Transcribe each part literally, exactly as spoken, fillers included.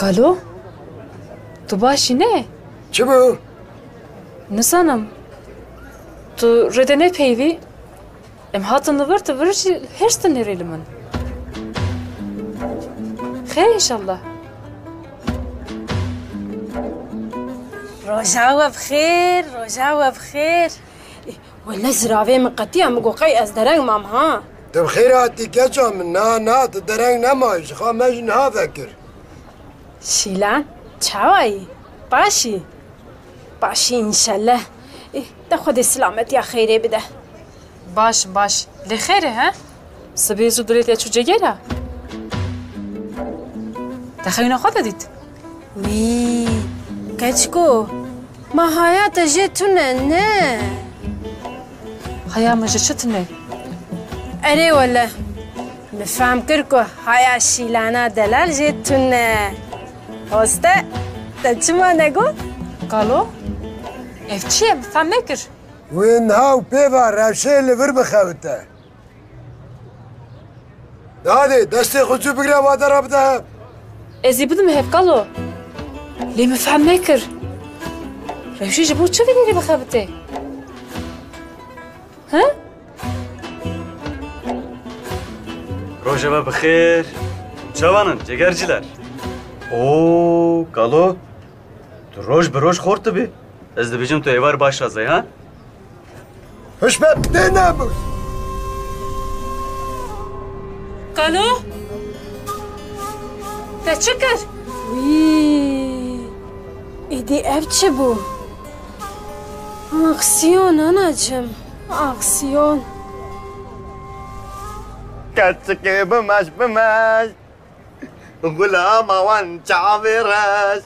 Alo? Tu baş î ne? Çi bû? Nizanim. Tu rê de nepeyivî. Em hatin li vir, tu vir jî hêrs tu nêrî li min. Xêr înşallah. Roja we bi xêr, roja we bi xêr. Wele ziravê min qetiya, min got qey ez dereng mam ha. Tu bi xêr hatî keça min. Na, na, tu dereng nema, ji xwe me jî niha vekir. Şîlan, çawa yî? Baş î? Baş î înşellah. Ê, te Xwedê silametiya xeyrê bide. Baş, baş. Lê xêr e, he? Sibê zû dilê te çû cegera? Te xeyna xwe de dît? Wî, keçiko, ma haya te jê tune, ne? Haya min ji çi tune? Erê wele, min fehm kir ku haya Şîlana delal jê tune. Hoste, te çima negot? Kalo, ev çi ye? Min fehm nekir. Wê niha û pê ve rewşê li vir bixewite. Dadê, destê xwe zû bigire, wadera bide hev. Ez ê bidim hev, Kalo. Lê min fehm nekir. Rewşê ji bo çi vê derê bixebite? He? Roja we bi xêr. Çawan in, cegerciler? Oo, Kalo. Tu roj bi roj xort dibî. Ez dibêjim tu êvar baş razayî, ha? Hişbet tê nebû. Kalo? Te çi kir? Wî, êdî ev çi bû? Aksiyon anacığım, aksiyon. Keçikê bimeş bimeş. Gulama wan çavê reş.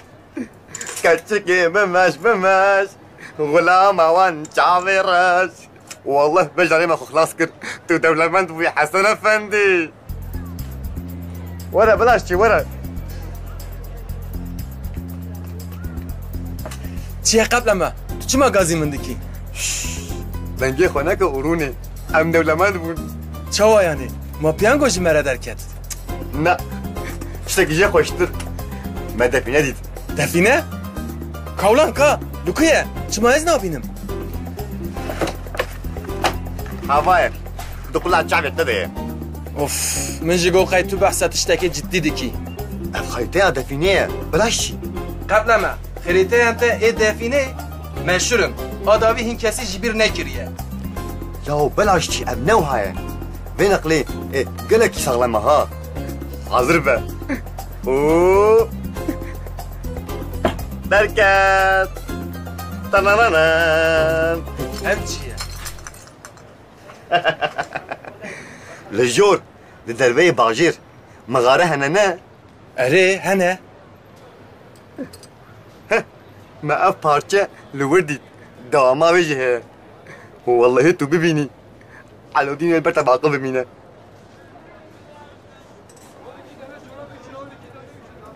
Keçikê bimeş bimeş. Gulama wan çavê reş. Wallah bejarê me xwe xilas kir. Tu dewlemend bûyî Hesen Efendî. Were bilaş çî, were. Çi ye qepleme? Tu çima gazî min dikî? Şşş, dengê xwe neke û rûnê. Em dewlemend bûn. Çawa yanî? Ma piyango ji me re derket? Na. Tiştekî jê xweştir. Me defîne dît. Defîne? Kawlan ka, li ku ye? Çima ez nabînim? Hava ye. Di qula çavê te de ye. Of, min jî got qey tu behsa tiştekê ciddî dikî. Ev xerîteya defînê ye. Bila çi? Qepleme, xerîteyên te ê defînê meşhur in. A dawî hîn kesî ji bîr nekiriye. Yaw, bila çi, ev ne wiha ye. Vê neqlê, ê, gelekî saxlem e ha. Hazir be. Oo. Derket. Tanananan. Ev çi ye? Li jor, li derveyê bajêr, mixare hene ne? Erê, hene. Heh, me ev parçe li wir dît. Dewama wê jî heye. Wellehî tu bibînî, Elodîn wê li ber te baqil bimîne.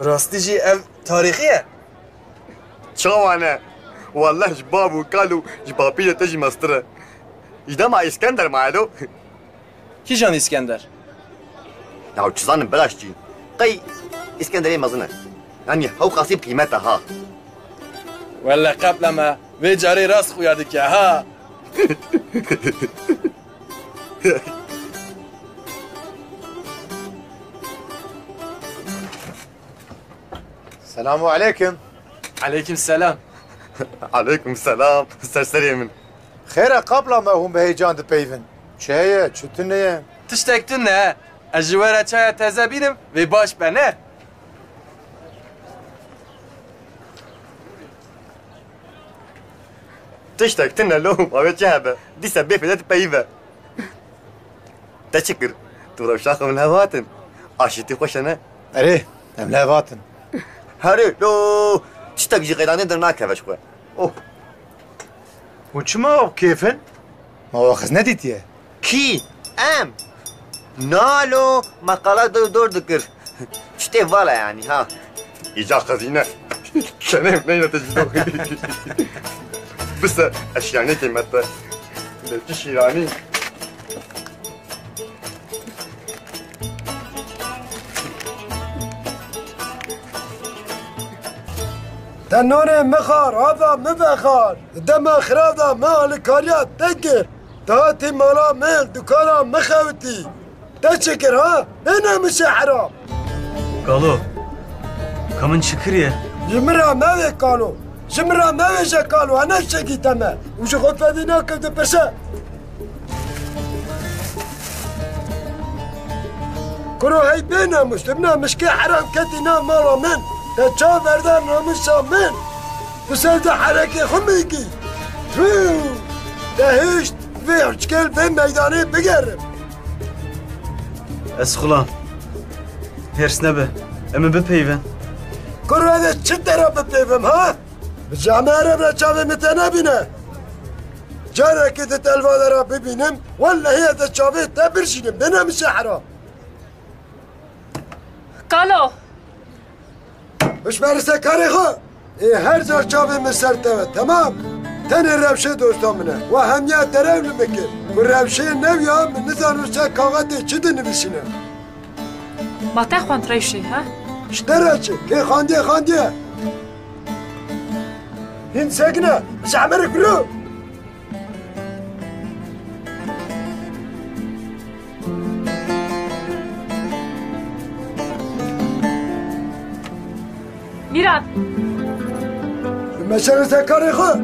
Bi rastî jî ev tarîxî ye? Çawa ne? Welleh ji bav û kal û ji bapîrê te jî mestir e. Ji dema Îskender ma elo. Kîjan Îskender? Ya çi zanim belaş çî. Qey Îskenderê mezin e. Yanî hewqasî bi qîmet e ha. Welle qepleme, vê carê rast xuya dike ha. Selamu aleykum. Aleykum selam. Aleykum selam. Ser serê min. Xêr e qapla me hûn bi heyecan dipeyvin. Çi heye, çi tune ye? Tiştek tune. Ez ji we re çaya teze bînim, vê baş be ne? Tiştek tune lo, ma wê çi hebe? Dîsa bê fêde dipeyive. Te çi kir? Tu rewşa xwe min hev hatin. Aşîtî xweş e ne? Erê, em li hev hatin. Herê lo, tiştek jî qeydanê dernakeve ji xwe. Oh. Hûn çima ew kêf in? Ma we xizne dîtiye? Kî? Em? Na lo, me qala dor dor dikir. Çi tê vala yanî ha? Îca xezîne. Çenê neyne te ji do. Bise eşyanê kêmete. Lê çi şîranî. Te nonê min xwar, ava min vexwar. Di dema xira de min alîkariya te kir. Te hatî mala min, dukana min xewtî. Te çi kir ha? Bênemişê heram. Kalo, ka min çi kiriye? Ji min re mevê kalo. Ji min re mevêje kalo, ez ne fişekî te me. Û ji xwe fedî nake dipirse. Kuro hey bê namûs, tu bi namûskê heram ketî nav mala min. Te çav berda namûsa min. Tu ser de herekê xwe mîkî. Tû! Te hişt vê hûçkê li vê meydanê bigerim. Ez xulam. Hêrs nebe. Em ê bipeyvin. Kuro ez ê çi te re bipeyvim ha? Bi camê ereb re çavê min te nebîne. Carekê di telvada re bibînim, wellehî ez ê çavê te birjînim, bênemişê heram. Kalo! Hişmerisekarê xwe! Ê her car çavê min ser te be, temam? Tenê rewşê dosta min e. We hemiya derew li min kir. Ku rewşê newya min nizano ser kaxetê çi dinivîsîne. Ma te xwend rewşê, ha? Ji te re çi? Kê xandiye xandiye. Hîn sekine, ji hemerik biro. Mîran. Meşerisekarê xwe.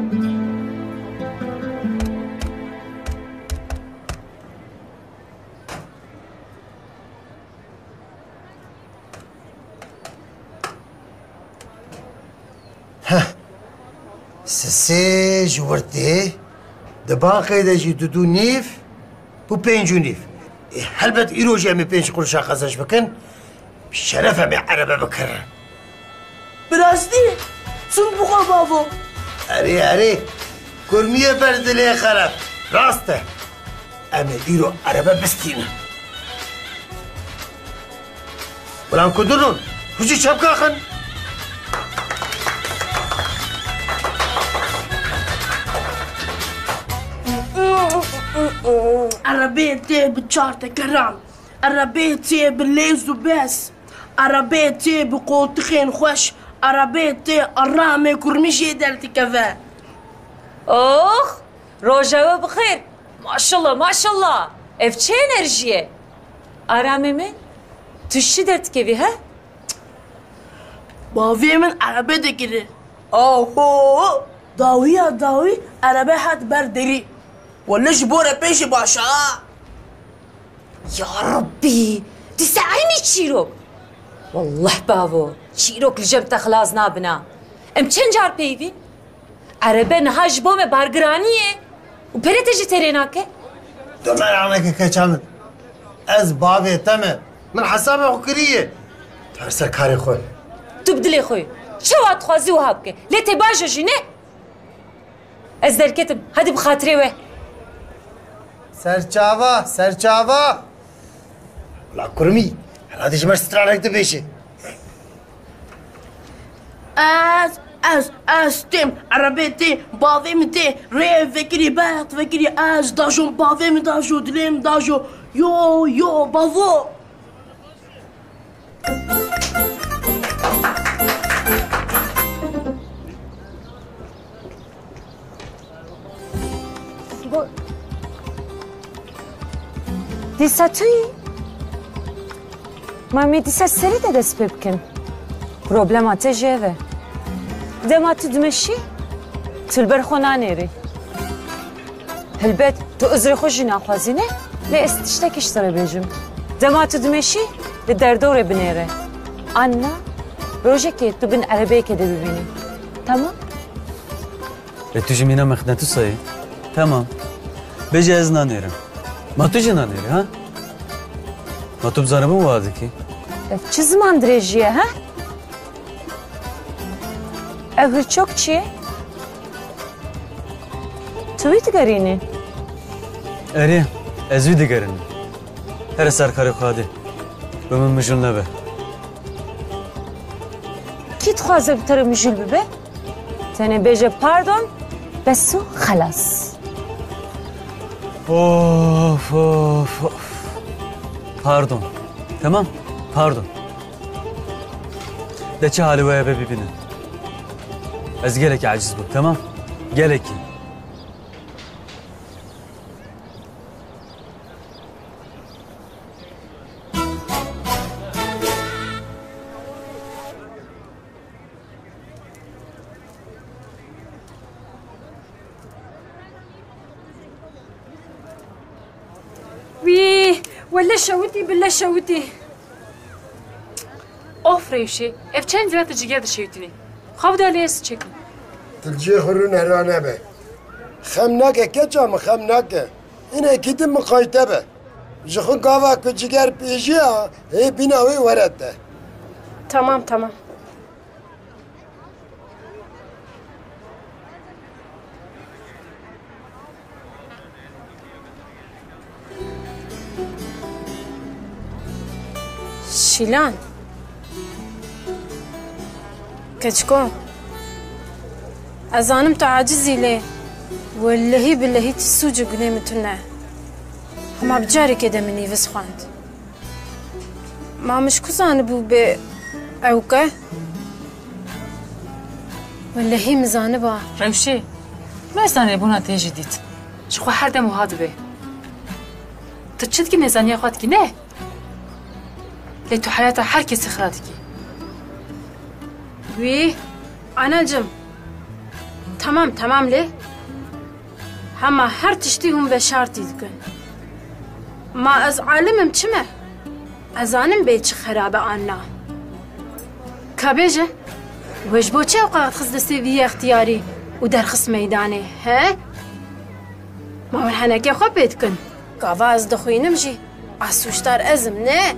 Heh. Sisê ji wir tê, di baxê de jî du du nîv û pênc û nîv. Ê, helbet îro jî em ê pênc qurişa qezenc bikin, bi şeref em ê erebe bikirin. Bi rastî? Çûn bixwe bavo. Erê, erê. Kurmiyê ber dilê xerab. Rast e. Em ê îro erebe bistînin. Ulan kudurun, hûcî çepka xin. Erebê tê bi çar tekeran. Erebê tê bi lêz û bez. Erebê tê bi qoltixên xweş. Erebê tê aramê kurmî jê derdikeve. Ox, roja we bi xêr. Maşallah, maşallah. Ev çi enerjî ye? Aramê min, tu ji çi derdikevî, he? Bavê min erebe dikiri. Aho! Dawiya dawî erebe hat ber derî. Wele ji bo re pê jî baş a. Ya Rabbî, dîsa eynî çîrok. Wallah bavo, çîrok li cem te xilas nabina. Em çend car peyvîn? Erebe niha ji bo me bargiranî ye û pere te jî têrê nake. Tu merak neke keça min. Ez bavê te me. Min hesabê xwe kiriye. Tu her ser karê xwe. Tu bi dilê xwe yî. Çawa dixwazî wiha bike. Lê tê bajo jî ne? Ez derketim. Hadi bi xatirê we. Serçava, serçava. La kurmî, herhalde ji me stranek dibêje. Ez, ez, ez têm, erebê tê, bavê min tê, rê vekirî, bext vekirî, ez dajo, bavê min dajo, dilê min dajo, yo, yo, bavo. Bo-, dîsa tu yî? Ma em ê dîsa serî de dest pê bikin. Problema te jî ev e. Dema tu dimeşî, tu li ber xwe nanêrî. Helbet, tu uzrê xwe jî naxwazî ne, lê ez tiştekî ji te re bêjim. Dema tu dimeşî, li derdorê binêre. An na, rojekê tu bin erebeyekê de bibînî. Tamam? E, tu jî mîna mexnetusa yî. Tamam. Bêje ez nanêrim. Ma tu jî nanêrî, ha? Ma tu bi zanebûn wiha dikî? E, çi ziman dirêjî ye, ha? Ev hirçok çi ye? Tu wî digerînî? Erê, ez wî digerînim. Here ser karê xwe hadê. Bi min mijûl nebe. Kî dixwaze bi te re mijûl bibe? Tenê bêje pardon, bes û xelas. Of, of, of. Pardon. Tamam, pardon. De çi halê we hebe bibînin. Ez gelekî aciz bûm, temam? Gelekî. Wî, wele şewitî, bile şewitî. Of Rewşê, ev çend zira tu ciger dişewitînî? Xwe bida lê ez çêkim. Tu li cihê xwe rûnehra nebe. Xem nake keça min, xem nake. Hinekî din miqayte be. Ji xwe gava ku ciger pêjiya, hê bîna wê were te. Tamam, tamam. Şîlan. Keçiko. Ez zanim tu acizî lê. Welehî bilehî ti sûc û gunê min tune. Hema bi carekê de min nîviz xwend. Ma min ji ku zanibû bê ewke? Welehî min zaniba. Rewşê, me zanê bona te jî dît. Ji xwe her dem wiha dibe. Tu çi dikî, nêzaniya xwe dikî, ne? Lê tu heyata her kesî xira dikî. Wî, anacim. Tamam, tamam lê. Hema her tiştî hûn veşartî dikin. Ma ez alim im çi me? Ez zanim bê çi xerab e an na. Ka bêje, we ji bo çi ew qaxit xist destê vî yextiyarî û derxist meydanê, he? Ma hûn henekê xwe pê dikin? Gava ez dixwînim jî, a sûcdar ez im, ne?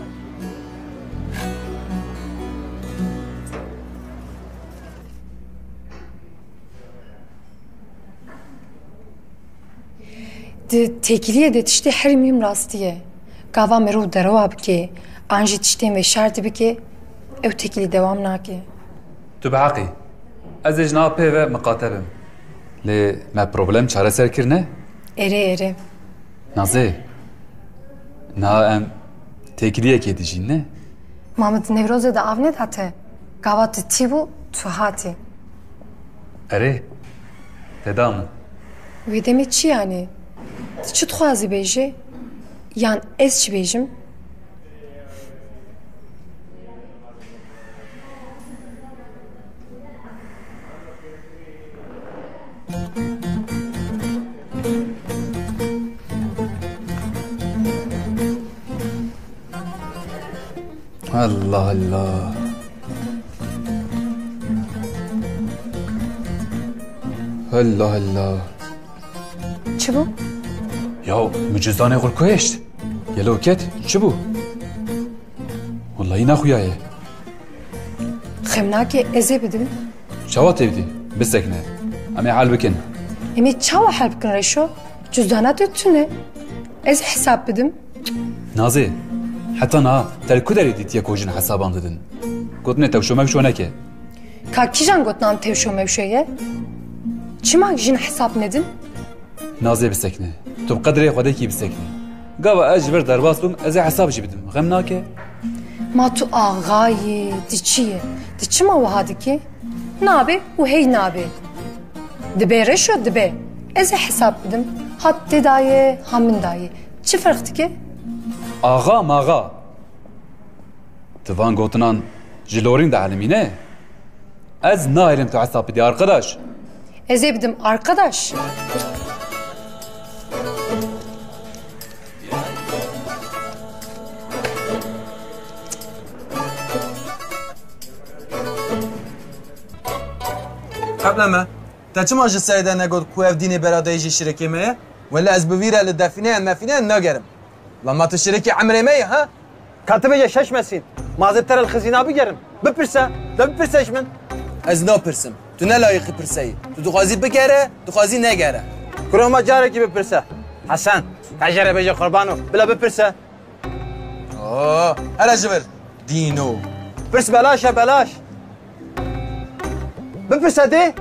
Di têkiliyê de tiştê herî muhîm rastî ye. Gava mirov derewa bike, an jî tiştên veşartî bike, ew têkilî dewam nake. Tu bi heq î. Ez ê ji niha pê ve miqate bim. Lê me problem çareser kirine? Erê, erê. Nazê, niha em têkiliyekê dijîn, ne? Ma min di Newrozê de av neda te? Gava tu tî bû, tu hatî. Erê, te da min. Wê demê çi yanî? Tu çi dixwazî bêjî? Yan ez çi bêjim? Allah Allah. Allah Allah. Çi bû? Ya, min cizdanê xwe kuhişt. Gelo ket, çi bû? Wellahî nexuyaye. Xem nake, ez ê bidim. Çawa tê bidî? Bisekine. Em ê hel bikin. Em ê çawa hel bikin Reşo? Cüzdana te tune. Ez ê hesab bidim. Nazê, heta niha te li ku derê dîtiye ku jin hesaban didin? Gotinê tewşo mewşo neke. Ka kîjan gotinan tewşo mewşo ye? Çima jin hesab nedin? Nazê bisekine. Tu bi qedrê Xwedekî bisekine. Gava ez ji vir derbas bûm, ez ê hesab jî bidim. Xem nake. Ma tu axayî, tu çi yî? Tu çima wiha dikî? Nabe û hey nabe. Dibe Reşo, dibe. Ez ê hesab bidim. Ha te daye, ha min daye. Çi ferq dike? Axa maxa. Tu van gotinan ji lorîn dihelimî ne? Ez nahêlim tu hesab bidî, arkadaş. Ez ê bidim, arkadaş. Qeble me, te çima ji serê de negot ku ev dînê beradayî jî şirekê me ye? Wele ez bi vî re li defîneyan mefîneyan nagerim. La ma tu şirekî emrê me yî, ha? Ka tu bêje şeş mesîn. Ma ez ê te re li xizîna bigerim. Bipirse, de bipirse ji min. Ez napirsim. Tu ne layîqî pirseyî. Tu dixwazî bigere, dixwazî negere. Kuro ma carekî bipirse. Hesen, te jê re bêje qurbano. Bila bipirse. Oo, here ji vir. Dîno. Pirs belaş e, belaş. Bipirse dê.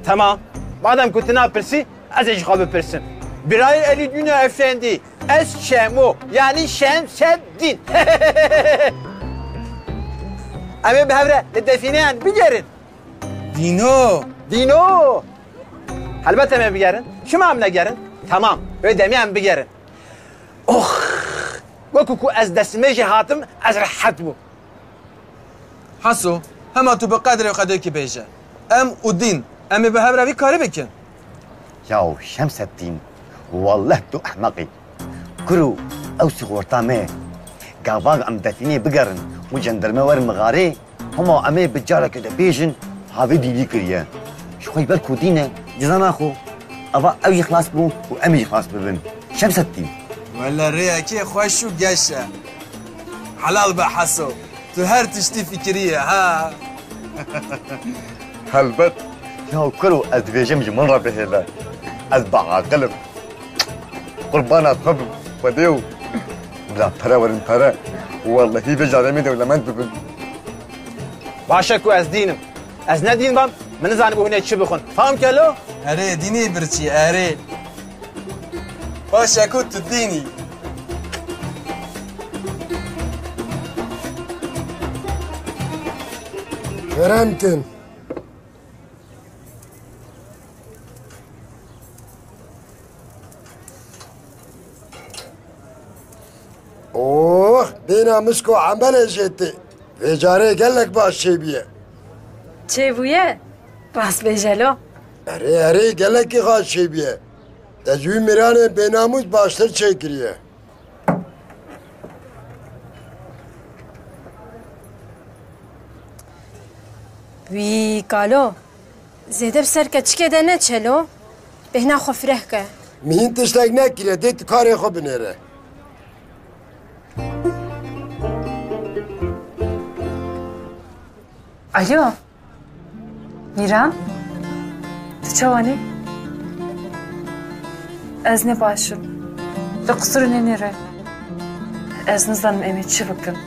Temam. Madem ku tu napirsî, ez ê ji xwe bipirsim. Birayê Elî Dîno Efendî, ez Şemo, yanî Şemseddîn. Em ê bi hev re li defîneyan bigerin. Dîno, Dîno! Helbet em ê bigerin. Çima em negerin? Temam. Wê demê em bigerin. Ox! Wekî ku ez destnimêjê hatim, ez rehet bûm. Haso, hema tu bi qedrê xwe dê kî bêje. Em û dîn, em ê bi hev re vî karî bikin. Yaw Şemseddîn, welleh tu ehmeq î. Kuro, ew sîxorta me ye. Gava em defînê bigerin û cenderme werin mixarê, hema em ê bi careke de bêjin, havê dîlî kiriye. Ji xwe ber ku dîn e, cizana xwe. Eva ew jî xilas bû û em ê jî xilas bibin. Şemseddîn. Wele rêyekê xweş û geş e. Helal be Heso. Tu her tiştî fikiriye, ha? Helbet. Ya kuro, ez dibêjim ji min re bihêle. Ez biaqil im. Qurbana xwe bim, Xwedê û bila pere werin pere. Wellehî vê carê em ê dewlemend bibin. Baş e ku ez dîn im. Ez ne dîn bam, min nizanîbû hûn ê çi bixwin. Fam kelo? Erê, dînî birçî, erê. Baş e ku tu dînî. Kerem kin. Oh, bêhna misk û embelê jê tê. Vê carê gelek baş çêbûye. Çêbûye? Rast bêje lo. Erê, erê, gelekî xweş çêbûye. Te ji wî miranê bêhnamûs baştir çêkiriye. Wî kalo, zêde bi ser keçikê de neçe lo, bêhna xwe fireh ke. Min hîn tiştek nekiriye, dê tu karê xwe binêre. Alo. Mîran, tu çawa nî? Ez ne baş im. Li qisir nênêre. Ez nizanim em ê çi bikin.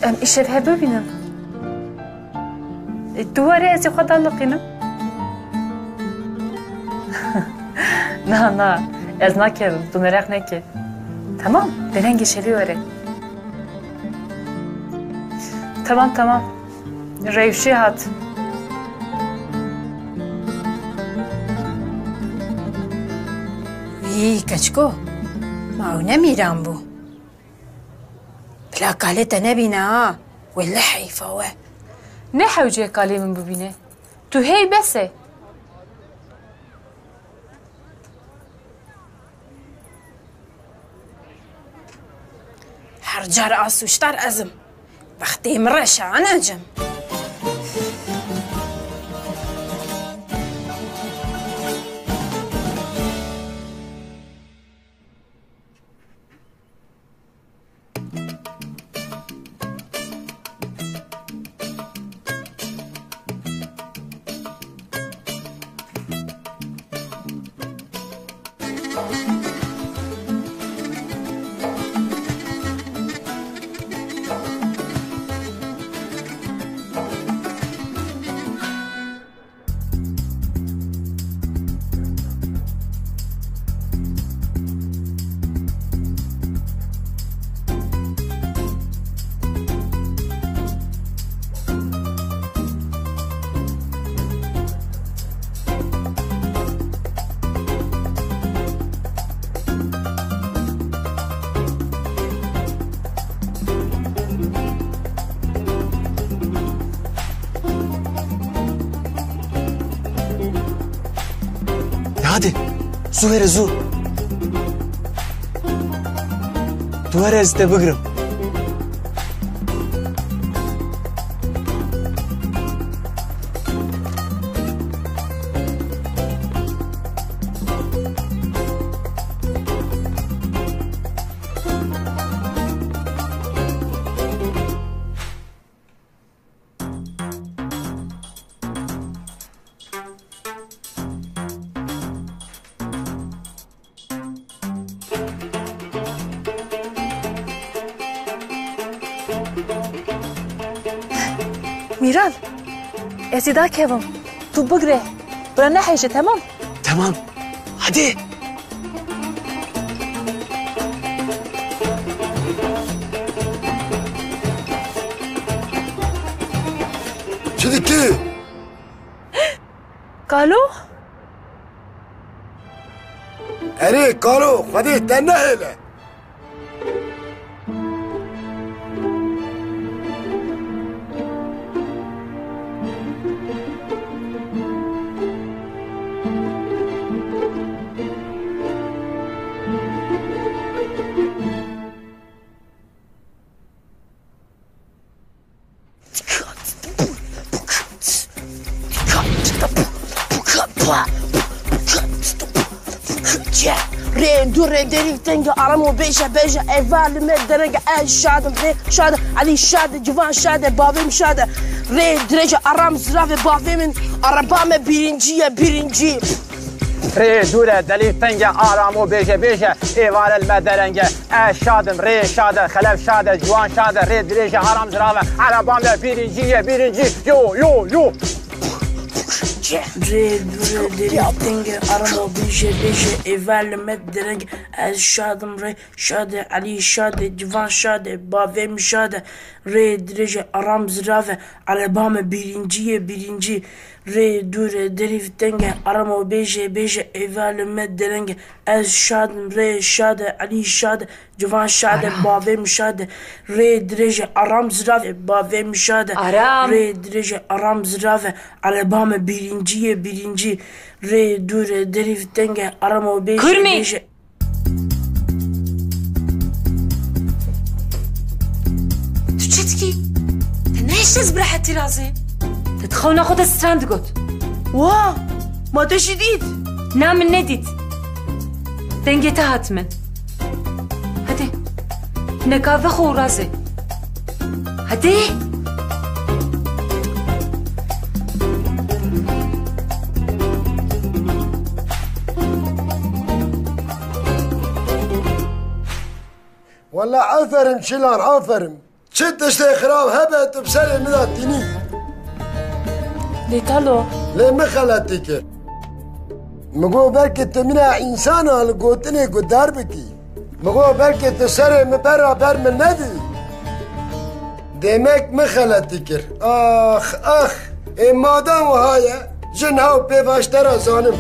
Em îşev hev bibînin. E, tu were ez ê xwe daliqînim. Na, na, ez nakevim, tu meraq neke. Temam, derengê şevê were. Temam, temam. Rewşê hat. Wî keçiko, ma ew ne Mîran bû? Bila kalê te nebîne ha, wele heyfa we. Ne hewce kalê min bibîne. Tu hey bes e. Her car a sûcdar ez im. Bextê min reş e, anacim. Ya hadi, zû here zû. Tu were ez te bigrim. Mîran, ez ê dakevim. Tu bigre. Bira nehêje, temam? Temam. Hadi. Çi dikî? Kalo? Erê, kalo, Xwedê te nehêle. Rê du rê derî tenge aramo bêje bêje eva li me derege ez şadim rê şade Elî şade civan şade bavêm şade rê dirêje aram zirave bavê min araba me birincî ye birincî. Rê dûre delî tenge aramo bêje bêje êvare li me derenge. Ez şadim rê şade xelef şade ciwan şade rê dirêje aram zirave ereba me birincî ye birincî yo yo yo. Rê dûre delî tenge aramo bêje bêje êvare li me derenge. Ez şadim rê şade Elî şade civan şade bavê min şade rê dirêje aram zirave ereba me birincî ye birincî. Rê dûre derî tenge aramo bêje bêje êva li me derenge. Ez şadim rê şade Elî şade civan şade bavê min şade. Rê dirêje aram zirave bavê min şade. Aram. Rê dirêje aram zirave ereba me birincî ye birincî. Rê dûre derî tenge aramo bêje Kurmî. Bêje. Tu çi dikî? Te nehişt ez bi rehetî razê. Te di xewna xwe de stran digot. Wa, ma te jî dît? Na, min nedît. Dengê te hat min. Hadi. Neka vexwe û razê. Hadi. Wele aferin Çilan, aferin. Çi tiştê xirab hebe tu bi serê min de tînî. Lê Kalo. Lê min xeletî kir. Min got belkî tu min a însana li gotinê guhdar bikî. Min got belkî tu serê min bera ber min nedî. Demek min xeletî kir. Ax, ax. Ê madem wiha ye, ji niha û pêvaş te re zanim.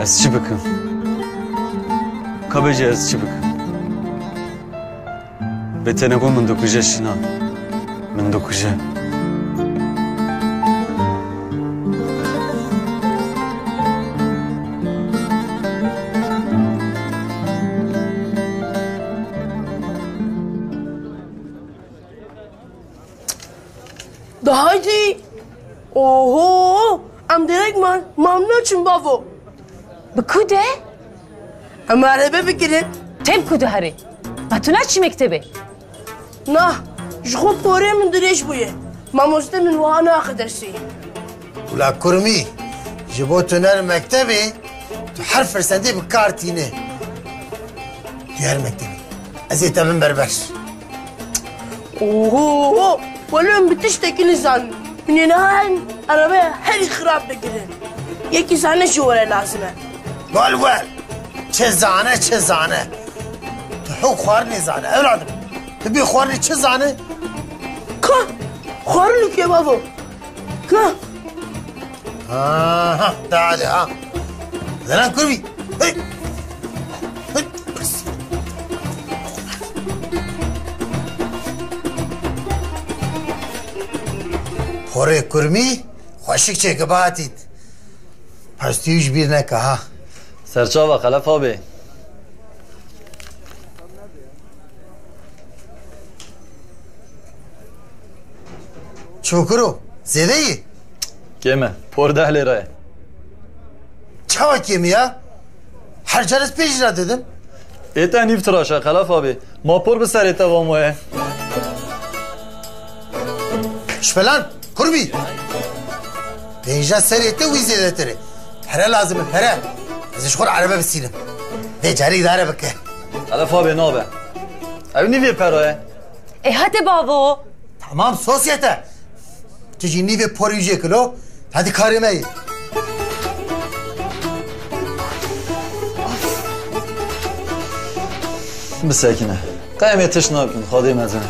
Ez çi bikim? Ka bêje ez çi bikim? Bê te negot min dikuje Şinan. Min dikuje. De haydi. Oho! Em direk man, mam naçin bavo. Bi ku de? Em erebe bigirin. Te bi ku de herê? Ma tu naçî mektebê? Na, ji xwe porê min dirêj bûye. Mamoste min wiha naxe dersê. Ula kurmî, ji bo tu ner mektebê, tu her firsendê bi kar tîne. Tu yer mektebê. Ez ê te min berber. Oho! Welo em bi tiştekî nizanin. Hûn ê niha herin erebeya herî xirab bigirin. Yekî zane jî were lazim e. Bal we! Çi zane, çi zane! Tu hew xwarinê zane, ewladim. Tu bê xwarinê çi zane? Ka! Xwarin û kebabo. Ka! Aha, daha de ha. Zeren kurmî. Hey. Hey. Porê kurmî, xweşik çêke bihatît. Pestî ji bîr neke ha. Serçava Xelef abi. Çokiro, zêde yî? Kêm e, por deh lêre ye. Çawa kêm e ya? Her car ez pêş re dedim. Ê te nîv tiraş e, Xelef abi. Ma por bi serê te va maye. Şpelan, kurbî. Vêja serê te wî zêdetir e. Pere lazim e, pere. Ez ji xwe re erebe bisînim. Vê carî îdare bike. Elefa bê nabe. Ew nîvê pera ye. Ê hadi bavo. Tamam, sosyete. Tu jî nîvê porî jê kilo. Hadi karê me yî. Bisekine. Qey em ê tişt nakin, Xwedê mezin e.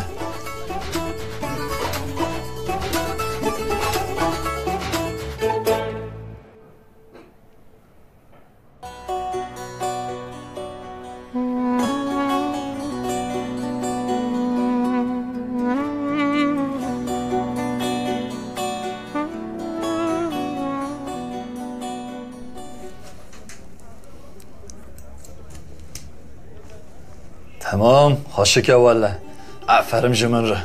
Temam, xweşik e wele. Aferin ji min re.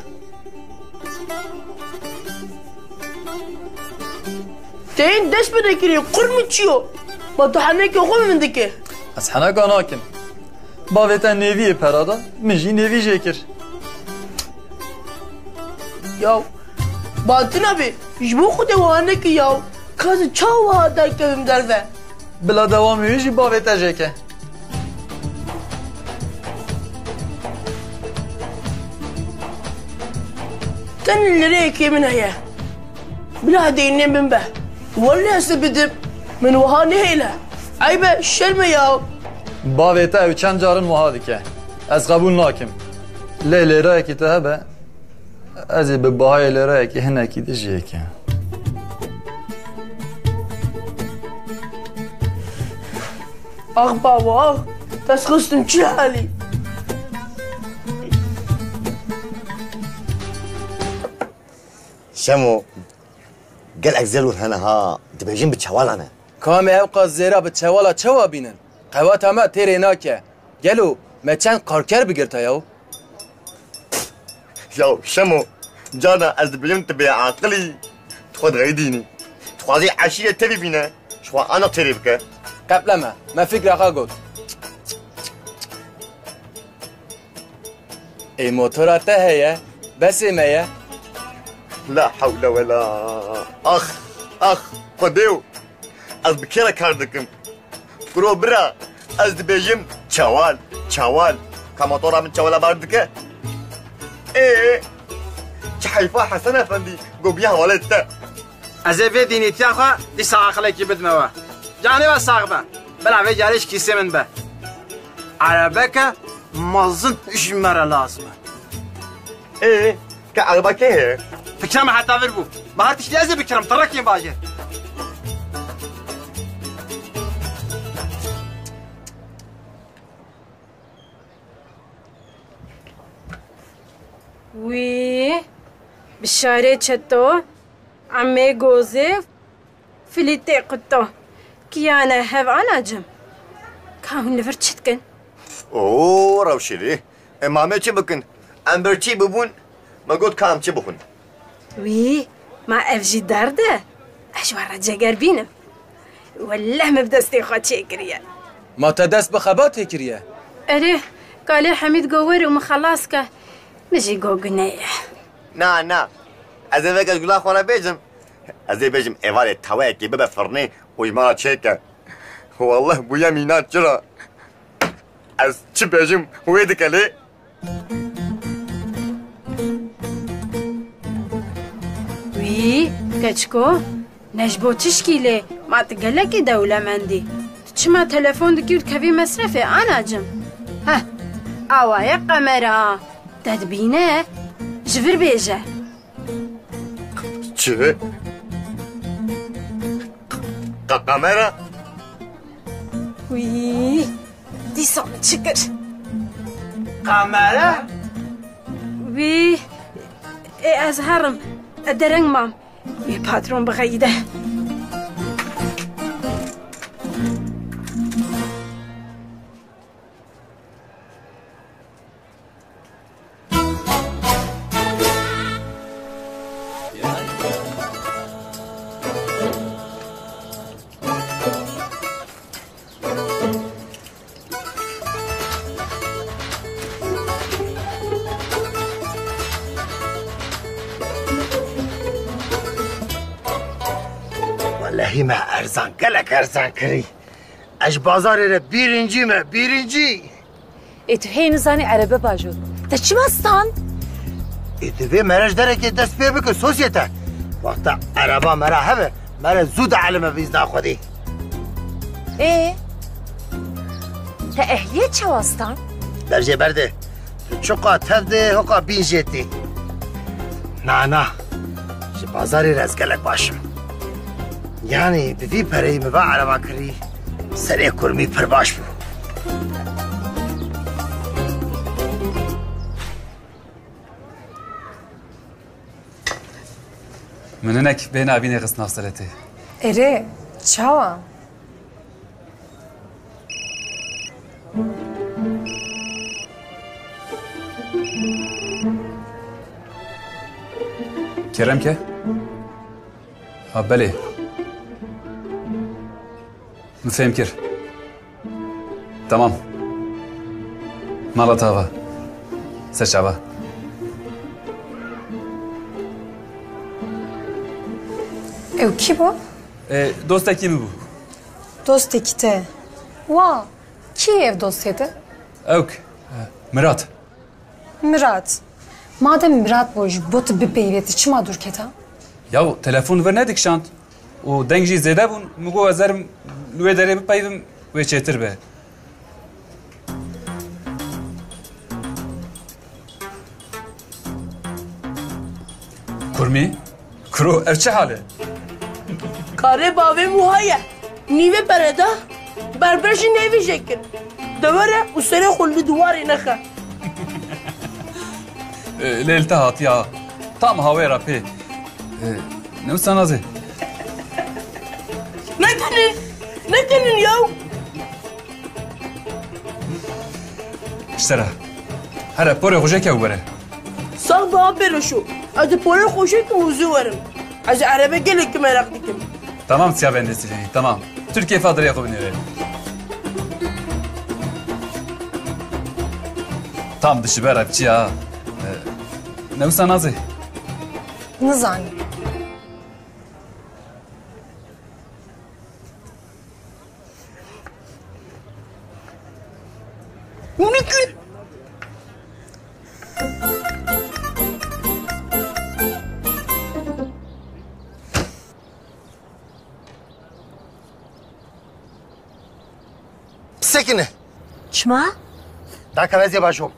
Te hîn dest bi nekirî, qur min çi yo? Ma tu henekê xwe bi min dikî? Ez heneka nakim. Bavê te nêviyê pera da, min jî nêvî jê kir. Yaw, ba tu nabê, ji bo Xwedê wiha nekî yaw. Ka ez çawa wiha derkevim derve? Bila dewamê wî jî bavê te jê ke. Tenê lireyekê min heye. Bila deynê min be. Welle ez te bidim. Min wiha nehêle. Eyb e, şerm e ya. Bavê te ew çend carin wiha dike. Ez qebûl nakim. Lê lêreyekî te hebe. Ez ê bi bahayê lêreyekî hinekî din jê ke. Ax bavo, ax. Dest xistim çi halî? Şemo, gelek zêr hene ha, dibêjin bi çewalan e. Ka em ê ewqas zêra bi çewala çawa bînin? Qewata me têrê nake. Gelo me çend karker bigirta yaw? Yaw Şemo, carna ez dibêjim tu bêaqil î, tu xwe dixeyidînî. Dixwazî eşîrê te bibîne, ji xwe aneq têrê bike. Qepleme, me fikra xwe got. Ê motora te heye, besê me ye. La hewle wela. Ax, ax, Xwedêyo. Ez bi kê re kar dikim? Kuro bira, ez dibêjim çawal, çawal. Ka motora min çawala bar dike? Ê, çi heyfa Hesen Efendî, gobiya hevalê te. Ez ê vê dînîtiya xwe dîsa aqilekî bidime we. Canê we sax be. Bila vê carê ji kîsê min be. Erebeke mezin ji me re lazim e. Ê, ke ereba kê heye? Fikra me heta vir bû. Me her tiştî ez ê bikirim, tirekên bajêr. Wî, bişarê çeto, emê gozê, filîtê quto. Kiyane hev anacim. Ka hûn li vir çi dikin? Oo, rewşê lê. Em ma me çi bikin? Em birçî bibûn, me got ka em çi bixwin. Wî, ma ev jî derd e? Ez ji we re cegerbîn im. Welleh min bi destê xwe çêkiriye. Ma te dest bi xebatê kiriye? Erê, kalê Hemîd got were û min xelas ke. Min jî got gune ye. Na, na. Ez ê veke ji gula xwe re bêjim. Ez ê bêjim êvarê taweyekê bibe firnê û ji me re çêke. Welleh bûye mîna çira. Ez çi bêjim wê dike lê. Wî, keçiko, ne ji bo çişkî lê, ma tu gelekî dewlemend î. Tu çima telefon dikî û dikevî mesrefê, anacim? Heh, awa ye kamera. Te dibîne, ji vir bêje. Çi? Ka-, kamera? Wî, dîsa min çi kir? Kamera? Wî, ê ez herim, e dereng mam. Wî patron bixeyîde. Me erzan, gelek erzan kirî. Ez ji bazarê re bîrincî me, bîrincî. Ê tu hê nizanî erebe bajo. Te çima stand? Ê divê mere ji derekê dest pê bike sosyete. Wexta ereba me re hebe, mere zû dielime vîzna xwedî. Ê, te ehliyet çawa stand? Berjê berde. Tu çiqa tev de hoqa bîn jê tê. Na, na. Ji bazarê re ez gelek baş im. Yanî bi vî pereyî min va ereba kirî, serê kurmî pir baş bû. Min hinek bê navînê xist nav seletê. Erê, çawa? Kerem ke? Ha, belê. Min fêm kir. Tamam. Mala te ava. Ser çava. Ew kî bû? E, dostekî min bû. Dostekî te? Wa, kî ev dostê te? Ewk, e, Mirat. Mirat. Madem Mirat bû ji bo tu bipeyivê, tu çima dûr keta? Yaw, telefon vir nedikişand û deng jî zêde bûn. Min got ez herim li wê derê bipeyivim, wê çêtir be. Kurmî? Kuro, ev çi hal e? Karê bavê min wiha ye. Nîvê pere da, berber jî nêvî jê kir. De were û serê xwe li diwarê nexe. E, lê li te hatiya. Tam hawê re pê. E, ne wisa nazê? Nekinin! Nekinin yaw! Ji te re. Here, porê xwe jê ke û were. Sax be apê Reşo. Ez ê porê xwe jê kim û zû werim. Ez ê erebe gelekî meraq dikim. Tamam, siya bendê Silênî, tamam. Tu li kêfa dirê xwe binêre. Tam dişibe rapçiya. E, ne wisa nazê? Nizanî. Mümkün. Sekine. Çima? Daka ez ê bajom.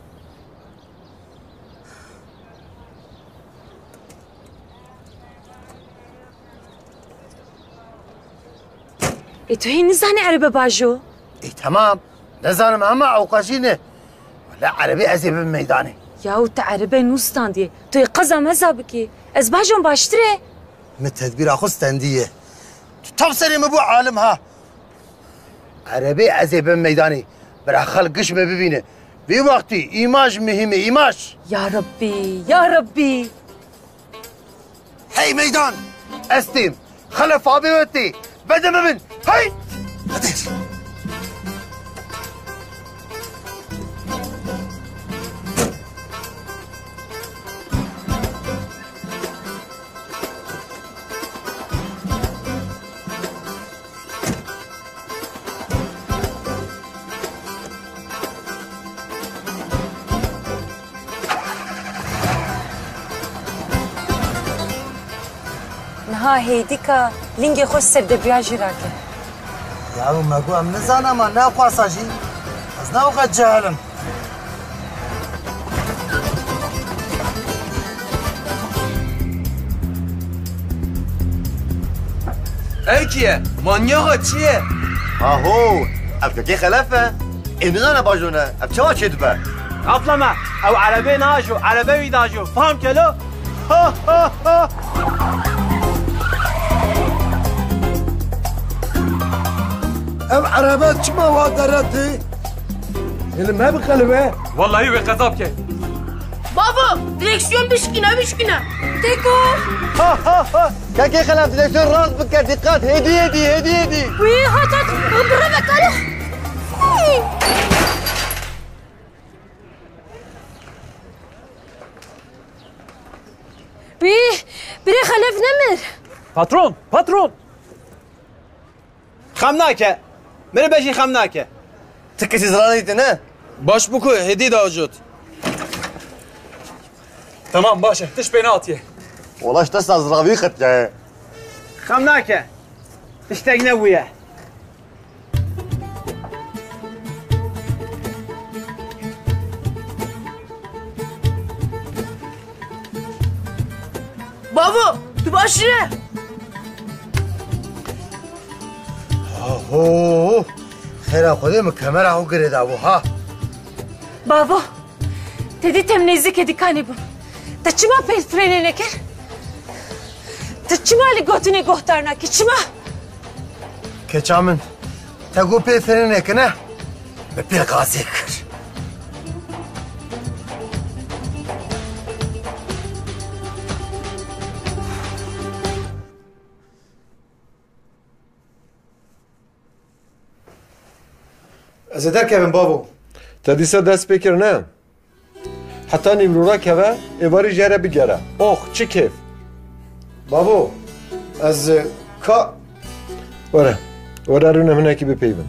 Ê, tu hê nizanî erebe bajo? Ê, temam. Nizanim ama ewqajî ne. Wele erebê ez ê bibim meydanê. Yaw, te erebe nû standî. Tu yê qeza meza bikî. Ez bajom baştir e. Min tedbîra xwe stendiye. Tu tam serê min bû alim ha. Erebê ez ê bibim meydanê. Bira xelk giş min bibîne. Vî wextî îmaj muhîm e, îmaj. Ya Rabbî, ya Rabbî. Hey meydan! Ez têm. Xelef abê we tê. Bede min bin. Hey! Hadi. Niha hêdîka lingê xwe ser debriya jî rake. Ya me got em nizan ama ne xwasa jî. Ez ne wexet cehil im. Ev kî ye? Manyaxa çi ye? Aho, ev kekê Xelef e. Ê nizane bajo ne. Ev çawa çêdibe? Atleme. Ew erebê najo, erebe wî dajo. Fam kelo. Ha, ha, ha. Ev erebe çima wa dere tê? Li me bixelibe. Wellahî wê qeza bike. Bavo, direksiyon bişkîne, bişkîne. Têko. Ha, ha, ha. Kekê Xelef, direksiyon rast bike, dîqat. Hêdî, hêdî, hêdî, hêdî. Wî, hat, hat. Bireve kalo. Wî, birê Xelef nemir. Patron, patron. Xem nake. Min ê bejî xem nake. Ti kesî ziranî te ne? Baş bû ku hêdî da cot. Tamam, baş e. Tişt pê nehatiye. Wala ji desta ziravî qetiyaye. Xem nake. Tiştek nebûye. Bavo, tu baş î? Aho, xêra Xwedê min kemera xwe girê dabû ha. Bavo, te dît em nêzîkê dîkanê bûn. Te çima pêl frênê nekir? Te çima li gotinê guhdar nakî? Çima? Keça min, te got pêl frênê nekine, min pêl gazê kir. Ez ê derkevim bavo. Te dîsa dest pê kir ne? Heta nîvrorak heve, êvarî jê re bigere. Ox, çi kêf! Bavo, ez, e, ka... Were, were rûne hinekî bipeyvin.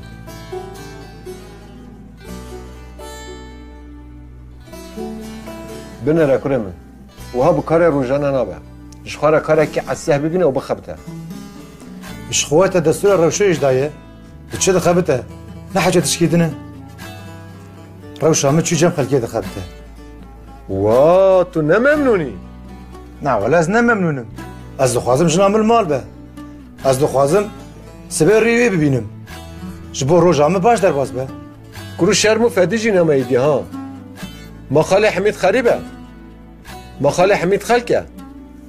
Binêre kurê min. Wiha bi karê rojane nabe. Ji xwe re karekî eseh bibîne û bixebite. Ji xwe te destûra rewşê jî daye. Diçe dixebite. Ne hece tişkî din e. Rewşa min çû cem xelkê dixebite. Wa, tu ne memnûn î? Na, wele ez ne memnûn im. Ez dixwazim jina min li mal be. Ez dixwazim sibê rî wê bibînim. Ji bo roja min baş derbas be. Kuro şerm û fedî jî nema êdî ha. Ma xalê Hemîd xerîb e. Ma xalê Hemîd xelk e.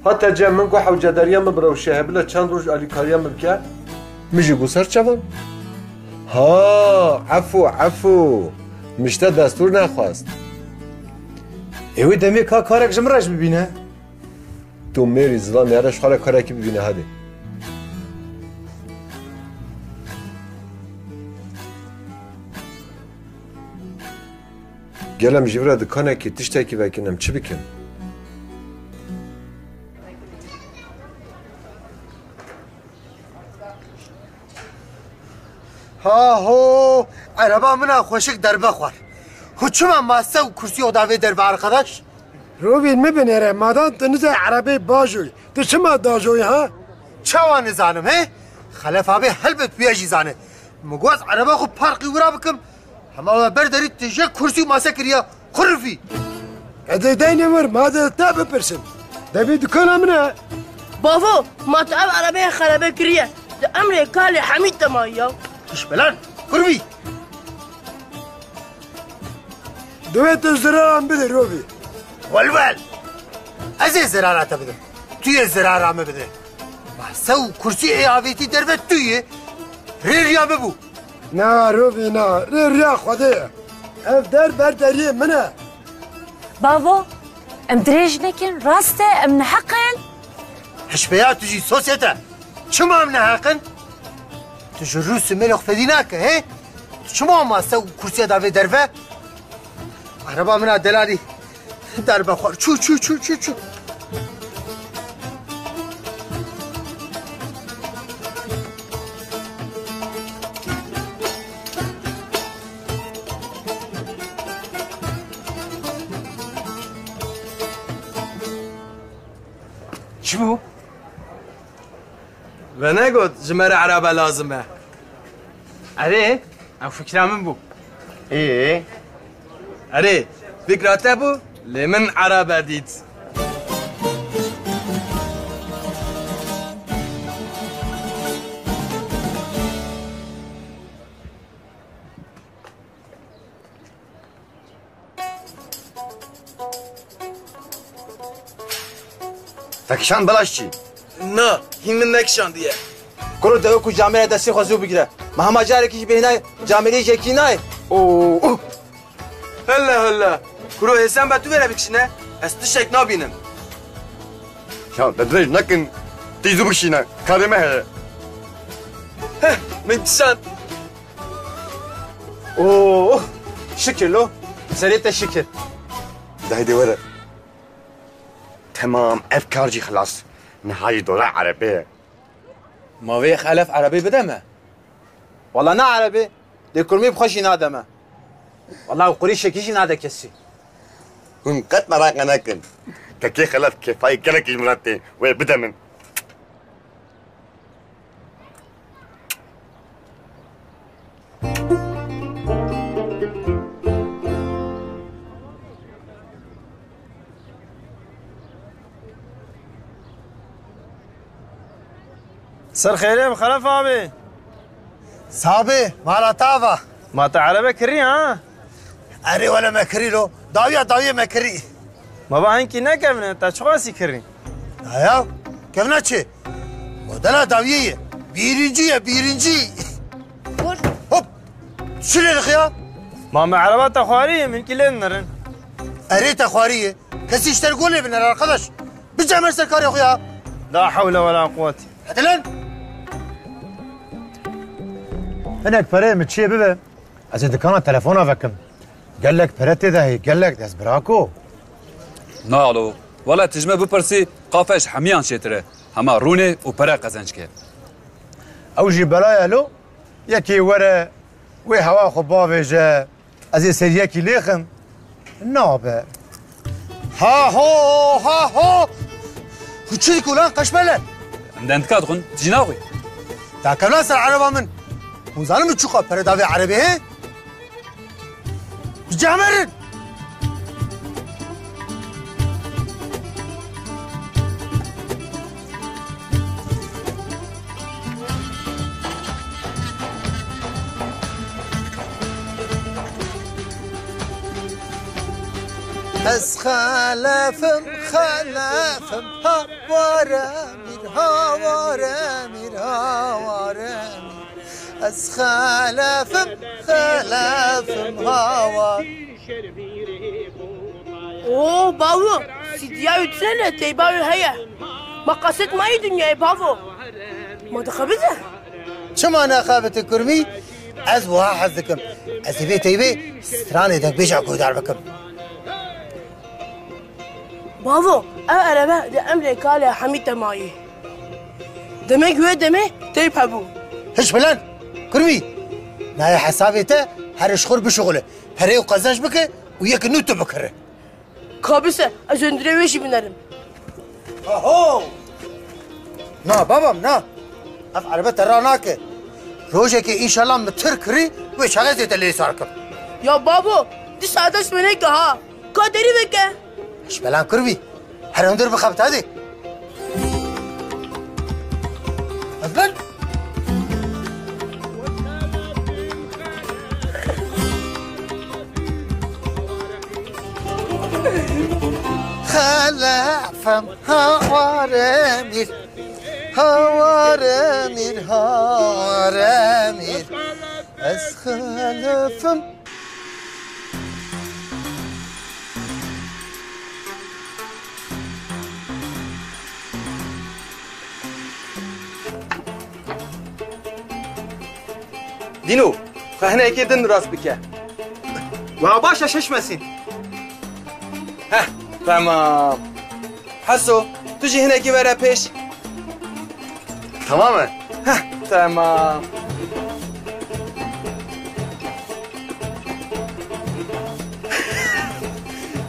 Hate cem min ku hewcedariya min bi rewşê hebile çend roj alîkariya min bike. Min jî got ser çavan. Ha, efû, efû. Min ji te destûr nexwest. Ê wê demê ka karek ji min re jî bibîne. Tu mêrî zilam, nere ji xwe re karekî bibîne hadi. Gel em ji vir re dikanekî tiştekî vekin, em çi bikin? Ha ho! Ereba min a xweşik derbe xwar. Hû çima mase û kursî oda vê derve, arkadaş? Rovîn mi binêre, madan tu nizê erebê bajoy. Tu çima dajoy ha? Çawa nizanim, he? Xelef abi helbet wî jî zane. Min got ereba xwe parqî wira bikim. Hema we berderî tu jê kursî û mase kiriye. Xurifî. Ez ê deynê wir, ma de te bipirsim. Devê dukana min e. Bavo, ma tu ev erebeyê xerebe kiriye. Di emrê kalê Hemîd de maye ya. Pişbelan, xurifî. Divê tu ziraran bidî, Rovî. Welwel. Ez ê zirara te bidim. Tu yê zirara min bidî. Mase û kursî ê avêtî derve tu yê. Rê riya min bû. Na, Rovî, na. Rê riya Xwedê ye. Ev der ber deriyê min e. Bavo, em dirêj nekin, rast e, em neheq in. Hişbeya tu jî sosyete. Çima em neheq in? Tu ji rû simêlê xwe fedî nake, he? Tu çima mase û kursiya davê derve? Ereba min a delalî derbe xwar. Çû, çû, çû, çû, çû. Çi bû? Ve negot ji me re erebe lazim e. Erê, ew fikra min bû. Ê? Erê, fikra te bû, lê min erebe dît. Te kişand belaş çî? Na, hîn min nekişandiye. Kuro, te wekî camêrê destê xwe zû bigire. Me hema carekî jî bêhna camêrê jekî nayê. Oo, uh. Helle helle. Kuro, hêsan be tu vêre bikişîne. Ez tiştek nabînim. Ya, te dirêj nekin. Tî zû bikişîne. Karê me heye. Heh, min kişand. Oh, şikir lo. Serê te şikir. De hêdî were. Temam, ev kar jî xilas. Niha jî dora erebê ye. Ma vê xelef erebê bide me. Wala ne erebê, lê kurmî bi xwe jî nade me. Wala ew qurîşekî jî nade kesî. Hûn qet meraqe nekin. Tekê xelat kêfayî gelekî ji min re tê. Wê bide min. Ser xêrê bi Xelef abi. Sabê, mala tava. Ma te erebe kirî ha? Erê wele me kirî lo. Dawiya dawiyê me kirî. Ma va hinkî nekevne, te çiqasî kirî? Aya, kevna çi? Modela dawiyê ye. Bîrincî ye, bîrincî. Vur. Hop. Çi lê dixiya? Ma me ereba te xwarî ye, min kî lê nirin. Erê te xwarî ye. Kesî ji te re golê biner arkadaş. Bice me ser karê xwe ya. La hewle wela quwwet. Hadi lan. Hinek pereyê min çiyê bibe. Ez ê dikana telefona vekim. Gelek pere tê de heye, gelek dest birako. Na alo. Wele tu ji me bipirsî, qafe ji hemiyan çêtir e. Hema rûnê û pere qezenc ke. Ew jî bela ye lo. Yekê were, wê hewa xwe bavêje. Ez ê ser yekî lêxim. Nabe. Ha ho, ha ho! Hû çi dikî lan qeşmele? Em dendika dixwin, tu jî naxwî? Ta kevna ser ereba min. Hûn zanin min çiqa pere davê erebê he? Bi cih me re in! Ez xelefim, xelefim, ha ware mîr, ha ware mîr, ha ware mîr. Ez xelefim, xelefim, ha ware. Oo, bavo, sîdiya wî tune ne, teyba wî heye. Ma qeset mayî dinyayê, bavo. Ma dixebite? Çima nexebite kurmî? Ez wiha hez dikim. Ez ê vê teybê stranê dengbêja guhdar bikim. Bavo, ev erebe di emrê kalê Hemî de mayî. Demek wê demê teyb hebû. Hiş bilen, kurmî. Nayê hesabê te, here ji xwe bişuxule. Pereyê xwe qezenc bike û yek nû tu bikire. Kabise, ez hundirê wê jî binerim. Aho! Na babam, na. Ev erebe te ranake. Rojekê înşallah min tir kirî, wê çaxê zê te lê sar kim. Ya babo, dîsa dest me neke ha. Ka derî veke. Ji belan kur bî. Her hundir bixebit, hadi. Ez ben. Xelefim haware mîr, haware mîr, haware mîr. Ez xelefim. Dîno, xwe hinekê din rast bike. Wa baş e şişmesin. Heh, tamam. Heso, tu jî hinekî were pêş. Tamam e? Heh, tamam.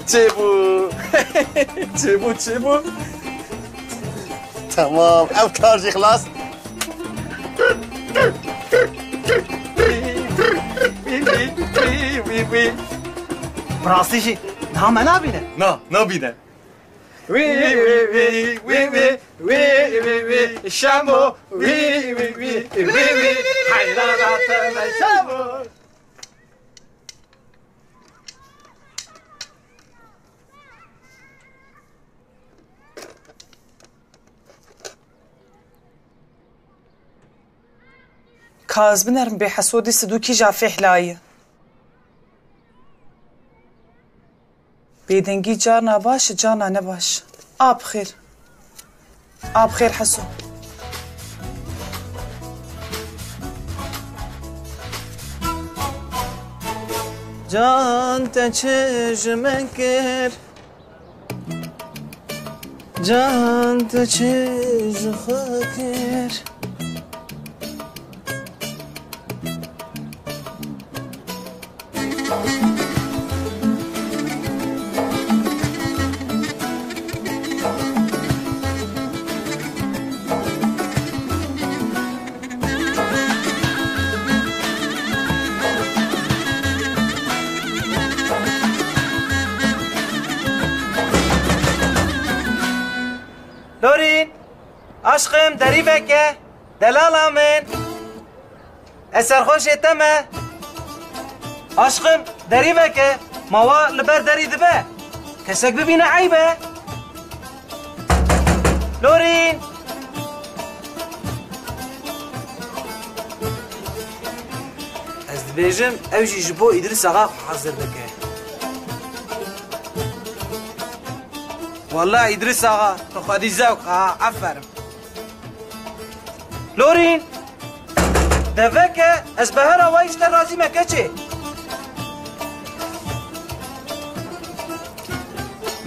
Çêbû. Çêbû, çêbû. Tamam, ev kar jî xilas. Bi rastî jî niha me nabîne? Na, nabîne. Wî, wî, wî, wî, wî, wî, wî, wî, wî, Şemo, wî, wî, wî, wî, wî, heyrana te me Şemo. Ka ez binerim bê Hesodî sidûkî ja fêhlayî. Bêdengî carna baş e, carna ne baş. A bi xêr. A bi xêr Heso. Can te çi ji me kir? Can te çi ji xwe kir? Derî veke, delala min. Ez serxweşê te me. Aşqim, derî veke, ma wa li ber derî dibe. Kesek bibîne eyb e. Lorîn! Ez dibêjim, ew jî ji bo Îdris Axa xwe hazir dike. Wele Îdris Axa, tu xwedî zewq ha, aferin. Lorîn! Deveke, ez behera wayî ji te razî me keçê.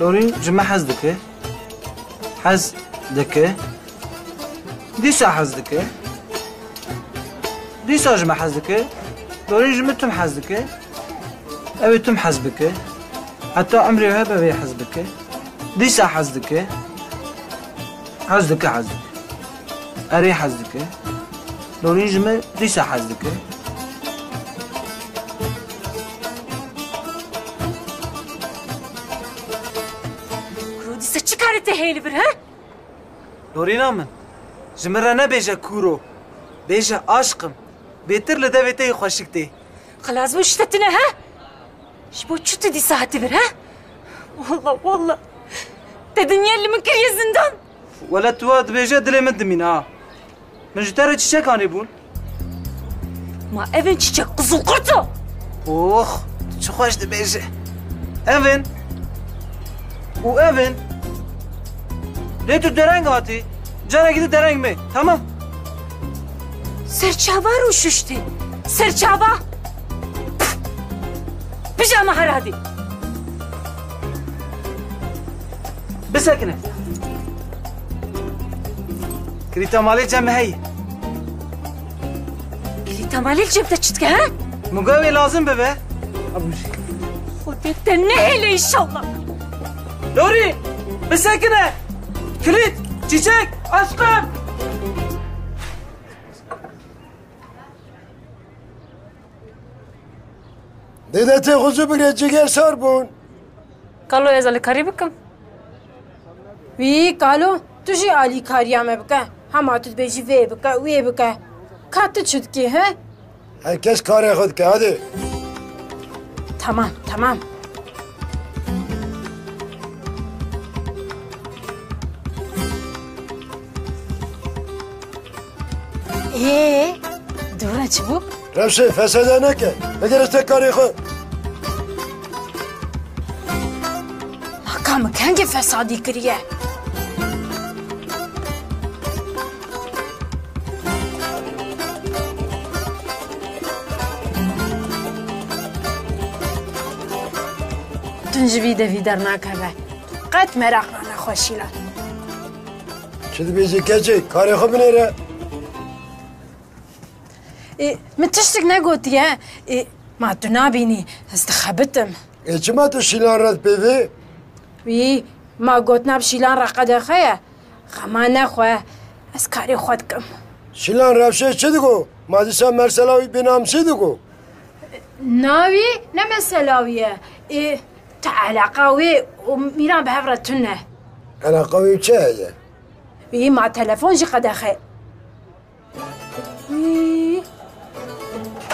Lorîn ji me hez dike. Hez dike. Dîsa hez dike. Dîsa ji me hez dike. Lorîn ji min tim hez dike. Ew ê tim hez bike. Heta emrê we hebe wê hez bike. Dîsa hez dike. Hez dike, hez dike. Erê hez dike. Lorîn ji min dîsa hez dike. Kuro dîsa çi karê te heye li vir, he? Lorîna min, ji min re nebêje kuro. Bêje aşqim. Bêtir li devê te yê xweşik tê. Xilas bû, ji te tune, he? Ji bo çi tu dîsa hatî vir, he? Wallah, wallah. Te dinya li min kiriye zindan. Wele tu wa dibêje dilê min dimîne ha. Min ji te re çîçek anîbûn. Ma ev in çîçek qizilqurto? Ox, tu çi xweş dibêje. Ev in. Û ev in. Lê tu dereng hatî. Carekî di dereng me. Tamam. Serçava rû şuştî. Serçava. Pijama heradî. Bisekine. Kilîta malê cem heye. Kilîta malê cem te çi dike, he? Min got wê lazim bibe. Xwedê te nehêle înşallah. Lorî, bisekine. Kilît, çîçek, aşqim. Dede tê xwe zû bigre, ciger sar bûn. Kalo, ez alîkarî bikim? Wî, kalo, tu jî alîkariya me bike. Hema tu dibêjî vê bike, wê bike. Ka tu çi dikî, he? Her kes karê xwe dike, hadi. Tamam, tamam. Ê, dûre çi bû? Rewşê, fesada neke. Bigire te karê xwe. Ma ka min kengê fesadî kiriye? Tun ji vî devî dernakeve. Qet meraq nane xwe Şîlan. Çi dibêjî keçê? Karê xwe binêre. Ê, min tiştik negotiye. Ê, ma tu nabînî, ez dixebitim. Ê, çima tu Şîlan re dipêvî? Wî, ma gotina bi Şîlan re qedexe ye. Xema nexwe, ez karê xwe dikim. Şîlan Rewşê çi digo? Ma dîsa mesela wî bênamsî digo? Na wî, ne mesela wî ye. Ê, tu eleqa wê û Mîran bi hev re tune. Eleqa wê çi heye? Wî, ma telefon jî qedexe. Wî,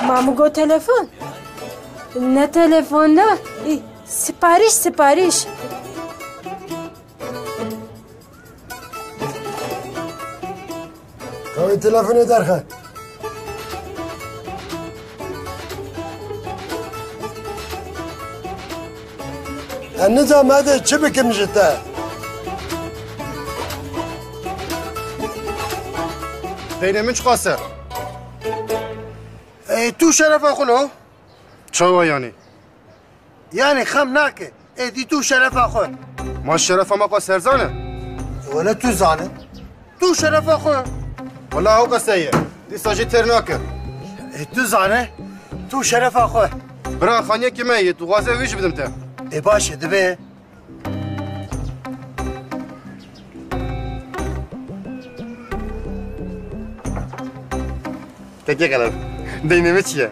ma min got telefon. Ne telefon, ne. Î, sipariş, sipariş. Ka wê telefonê derxe. Ez nizam hede çi bikim ji te. Deynê min çiqas e? Ê, tu şerefa xwe lo. Çawa yanî? Yanî xem nake. Ê, dî tu şerefa xwe. Ma şerefa me xwe ser zane? Wele tu zane. Tu şerefa xwe. Wela ew qese ye. Dîsa jî têr nake. Ê, tu zane. Tu şerefa xwe. Bira xaniyekî me yê, tu xwaze wî jî bidim te. Ê, baş e, dibe. Kekê Xelef, deynê me çi ye?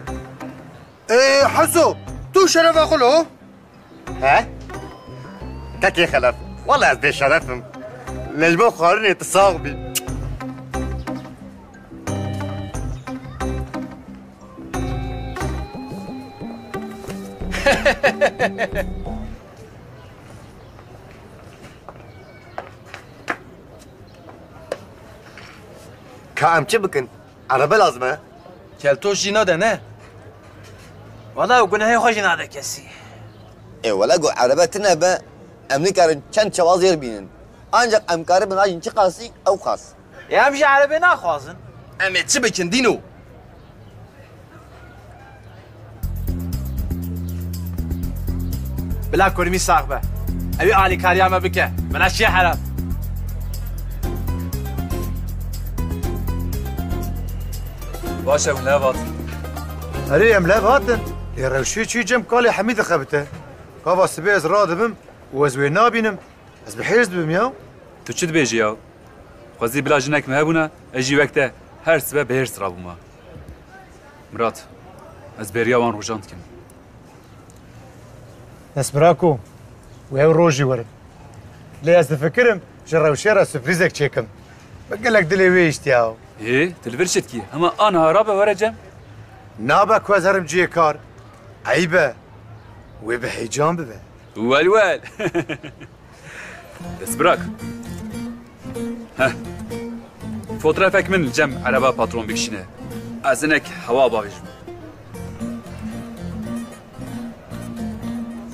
Ê, Heso, tu şerefa xwe lo? He? Kekê Xelef, wele ez bêşeref im. Lê ji bo xwarinê tu sax bî. Ka em çi bikin? Erebe lazim e. Keltoş jî nade ne? Wala ew gunehê xwe jî nade kesî. Ê wele ku erebe tune be, em nikarin çend çawa zêr bînin. Ancak em karibin ajin çi qasî ew qas. Ê em jî erebê naxwazin. Em ê çi bikin dîno? Bila kurmî sax be. Ew ê alîkariya me bike. Min eşiye herem. Baş e, hûn lev hatin. Erê, em lev hatin. Lê rewşê çi cem kalê Hemî dixebite. Gava sibê ez radibim û ez wê nabînim. Ez bi hêrs dibim ya. Tu çi dibêjî ya? Xwezî bila jinek me hebûna, ez jî wek te her sibe bi hêrs rabûma. Mirat, ez bêriya wan rojan dikim. Destbira ku wê ew rojî werin. Lê ez difikirim ji rewşê re surprîzek çêkim. Min gelek dilê wê hiştiya. Ê, tu li vir çi dikî? Hema aniha rabe were cem. Nabe ku ez herim cihê kar. Eyb e. Wê bi heyecan bibe. Wel wel. Dest birak. Heh. Fotrafek min li cem ereba patron bikişîne. Ez hinek hewa bavêjim.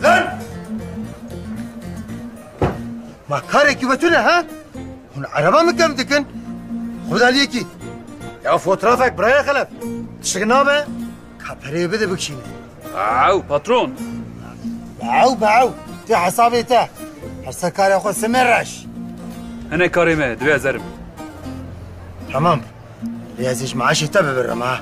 Lan! Ma karekî we tune ha? Hûn ereba min kêm dikin? Xwedaliyekî. Ya fotrafek birayê Xelef. Tişik nabe? Ka pereyê bide bikişîne. Ew, patron. Ew, be ew. Tê hesabê te. Her ser karê xwe simê reş. Hene karê me, divê ez erim. Tamam. Lê ez ê ji maaşê te bibirim ha.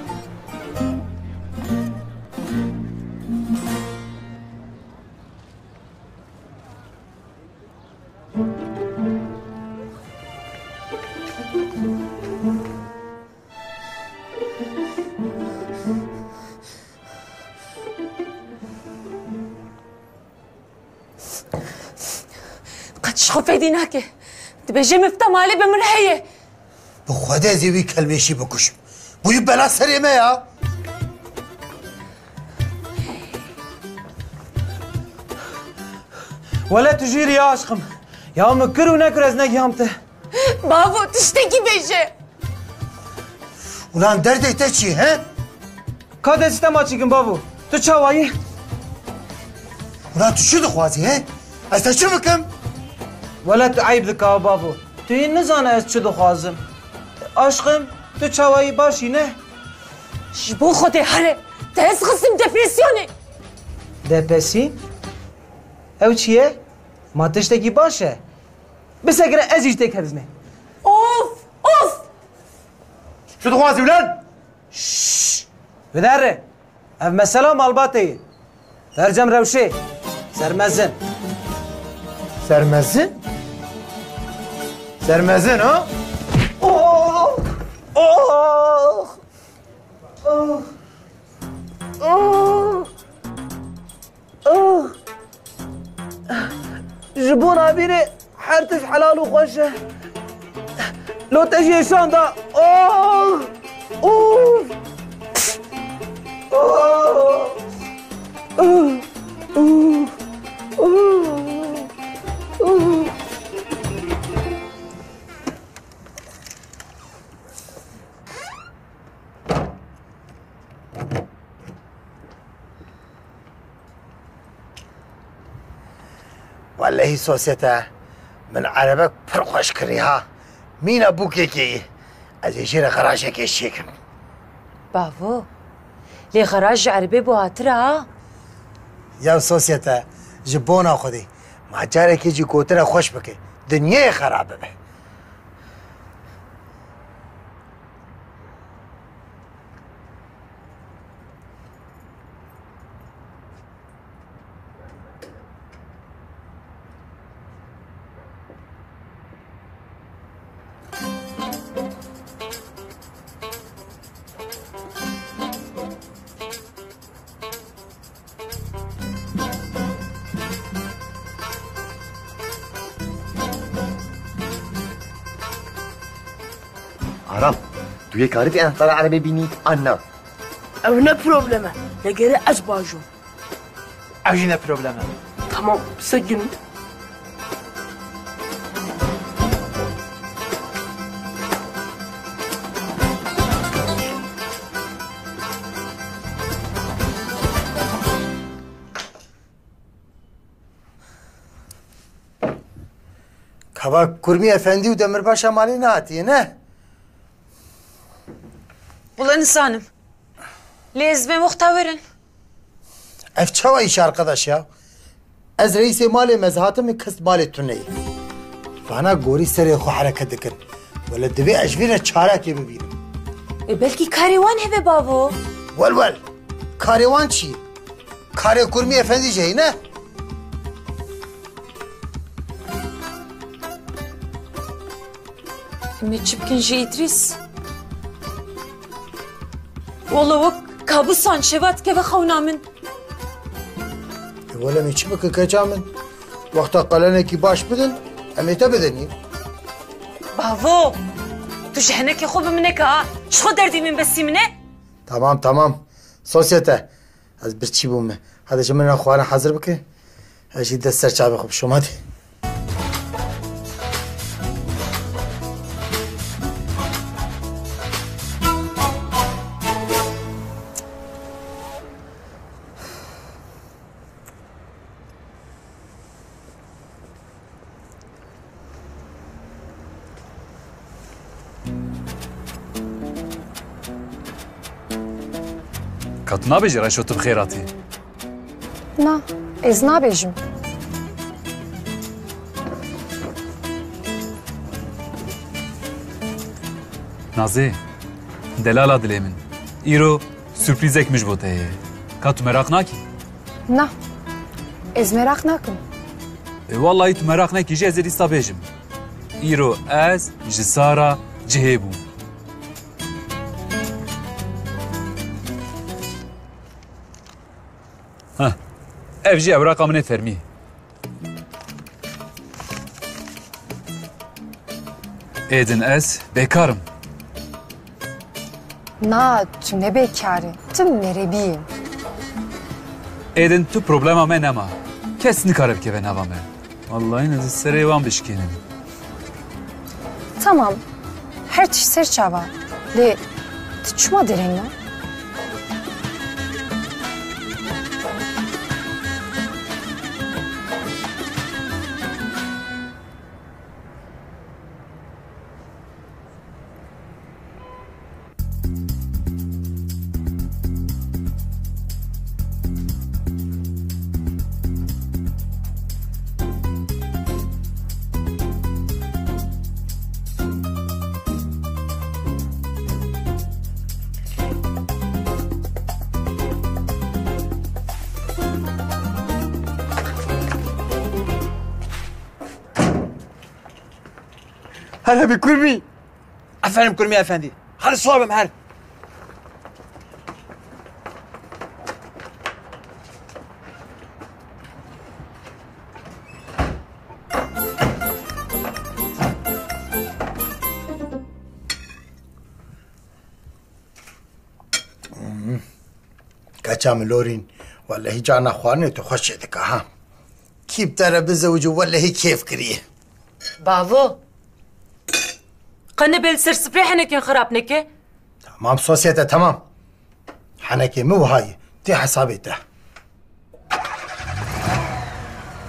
Qet ji xwe fêdî nake. Dibêje mifta malê bi min re heye. Bi Xwedê ez ê wî kelmêşî bikuşim. Bûyî bela serê me ya. Wele tu jî riya aşqim. Ya min kir û nekir ez negiham te. Bavo, tiştekî bêje. Ulan derdê te çi he? Ka destê te maçî kim bavo. Tu çawa yî? Ulan tu çi dixwazî he? Ez te çi bikim? Wele tu eyb dika bavo. Tu yî nizane ez çi dixwazim. Aşqim, tu çawa yî baş î ne? Ji bo Xwedê here, te ez xistim depresyonê. Depresyon? Ew çi ye? Ma tiştekî baş e. Bisegire ez jî têkevizme. Of! Of! Çi dixwazî ulan? Şşş! Bidere! Ev mesela malbatê ye. Dercem rewşê. Sermezin. Sermezin? Sermezin ha? Oh! Oh! Oh! Oh! Oh! Ji bo navîrê her tişt helal û xweş e. Lo te jî şanda. Oh! Ûf! Oh! Ûf! Ûf! Ûf! Ûf! Wellehî sosyete, min erebek pir xweş kirî ha. Mîna bûkekê yî. Ez ê jê re xerajekê çêkim. Bavo, lê xeraj ji erebê buhatir e ha. Ya sosyete, ji bona Xwedê, ma carekê jî gotine xweş bike. Dinyayê xerab bibe. Aram, tu yê karî vê enehtara erebê bînî an na? Ew ne problem e. Negere ez bajom. Ev jî ne problem e. Tamam, se gund. Kava Kurmî Efendî û Demirbaşa malê nehatiye, ne? Wele nizanim. Lê ez dibêm wexta werin. Ev çawa îş e arkadaş ya? Ez reîsê malê me, ez hatime, kes malê tu neyê. Vana gorî serê xwe hereket dikin. Wele divê ez ji vê re çarekê bibînim. E, belkî karê wan hebe bavo. Wel wel. Karê wan çi? Karê Kurmî Efendî jî heye, ne? Em ê çi bikin ji Îdrîs? Wele wek kabûsan şeva dikeve xewna min. E, wele em ê çi bikin keça min? Wexta qelenekî baş bidin, em ê te bidinî. Bavo! Tu ji henekê xwe bi min neke ha. Ji xwe derdî min besî min e. Tamam, tamam. Sosyete. Ez birçî bûme. Hadi ji min re xwarin hazir bike. Ez jî dest ser çavê xwe bişom, hadi. Ka tu nabêjî Reşo, tu bi xêr hatî? Na, ez nabêjim. Nazê, delala dilê min. Îro sürprîzek min ji bo te heye. Ka tu meraq nakî? Na, ez meraq nakim. E, wallahî tu meraq nekî jî ez ê dîsa bêjim. Îro ez ji Sara cihê bûm. Heh, ev jî ewraqa min ê fermî. Êdin ez bêkar im. Na, tu ne bêkar î, tu merebî yî. Êdin tu problema me nema. Kes nikare bikeve nava me. Wallahî ez ê serê wan bişkînim. Tamam, her tişt ser çava. Lê tu çima dereng ma? Her hebî Kurmî. Aferin Kurmî Efendî. Her siwar bim her. Keça min Lorîn, wellehî carna xwarinê tu xweş çêdike ha. Kî bi te re bizewicî, wellehî kêf kiriye. Bavo. Qe nebe li ser sifrê henekên xirab neke. Tamam sosyete, tamam. Henekê min wiha ye. Tê hesabê te.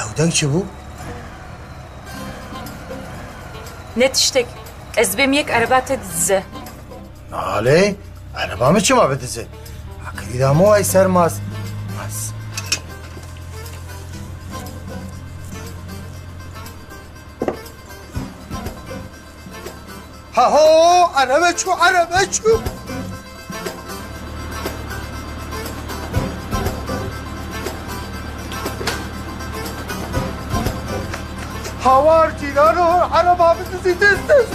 Ew deng çi bû? Ne tiştek. Ez dibêm yek ereba te didize. Nalê, ereba min çima bidize? Akirî da min wayî ser mas. Mas. Haho, erebe çû, erebe çû. Hawar cîrano, ereba min dizî tez tez.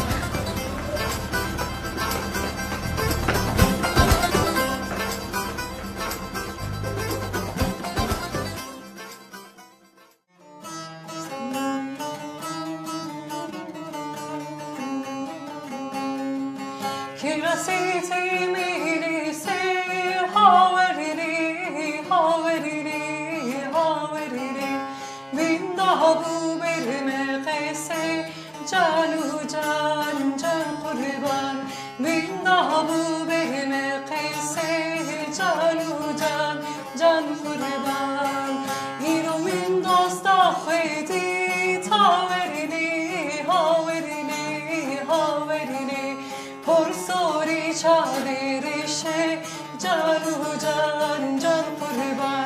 Can û can, can qurban, min da bû bêhme qesê. Can û can, can qurban, îro min dosta xwe dît. Hawerinê, hawerinê, hawerinê, porsorî çavê rêşe. Can û can, can qurban.